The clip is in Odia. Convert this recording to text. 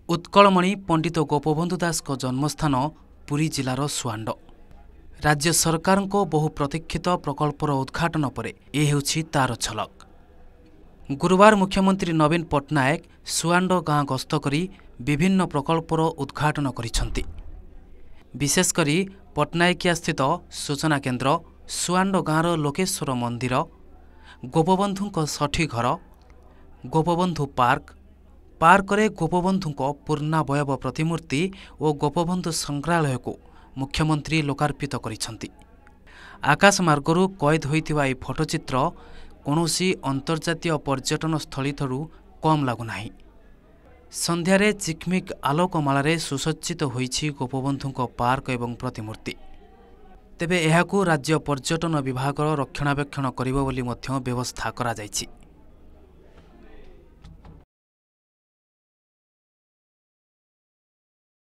ଉତ୍କଳମଣି ପଣ୍ଡିତ ଗୋପବନ୍ଧୁ ଦାସଙ୍କ ଜନ୍ମସ୍ଥାନ ପୁରୀ ଜିଲ୍ଲାର ସୁଆଣ୍ଡ। ରାଜ୍ୟ ସରକାରଙ୍କ ବହୁ ପ୍ରତୀକ୍ଷିତ ପ୍ରକଳ୍ପର ଉଦ୍ଘାଟନ ପରେ ଏ ହେଉଛି ତାର ଝଲକ। ଗୁରୁବାର ମୁଖ୍ୟମନ୍ତ୍ରୀ ନବୀନ ପଟ୍ଟନାୟକ ସୁଆଣ୍ଡ ଗାଁ ଗସ୍ତ କରି ବିଭିନ୍ନ ପ୍ରକଳ୍ପର ଉଦ୍ଘାଟନ କରିଛନ୍ତି। ବିଶେଷ କରି ପଟ୍ଟନାୟକିଆସ୍ଥିତ ସୂଚନା କେନ୍ଦ୍ର, ସୁଆଣ୍ଡ ଗାଁର ଲୋକେଶ୍ୱର ମନ୍ଦିର, ଗୋପବନ୍ଧୁଙ୍କ ଷଠି ଘର, ଗୋପବନ୍ଧୁ ପାର୍କ, ପାର୍କରେ ଗୋପବନ୍ଧୁଙ୍କ ପୂର୍ଣ୍ଣାବୟବ ପ୍ରତିମୂର୍ତ୍ତି ଓ ଗୋପବନ୍ଧୁ ସଂଗ୍ରହାଳୟକୁ ମୁଖ୍ୟମନ୍ତ୍ରୀ ଲୋକାର୍ପିତ କରିଛନ୍ତି। ଆକାଶମାର୍ଗରୁ କଏଦ ହୋଇଥିବା ଏହି ଫଟୋଚିତ୍ର କୌଣସି ଅନ୍ତର୍ଜାତୀୟ ପର୍ଯ୍ୟଟନସ୍ଥଳୀଠାରୁ କମ୍ ଲାଗୁନାହିଁ। ସନ୍ଧ୍ୟାରେ ଚିକ୍ମିକ୍ ଆଲୋକମାଳାରେ ସୁସଜ୍ଜିତ ହୋଇଛି ଗୋପବନ୍ଧୁଙ୍କ ପାର୍କ ଏବଂ ପ୍ରତିମୂର୍ତ୍ତି। ତେବେ ଏହାକୁ ରାଜ୍ୟ ପର୍ଯ୍ୟଟନ ବିଭାଗର ରକ୍ଷଣାବେକ୍ଷଣ କରିବ ବୋଲି ମଧ୍ୟ ବ୍ୟବସ୍ଥା କରାଯାଇଛି।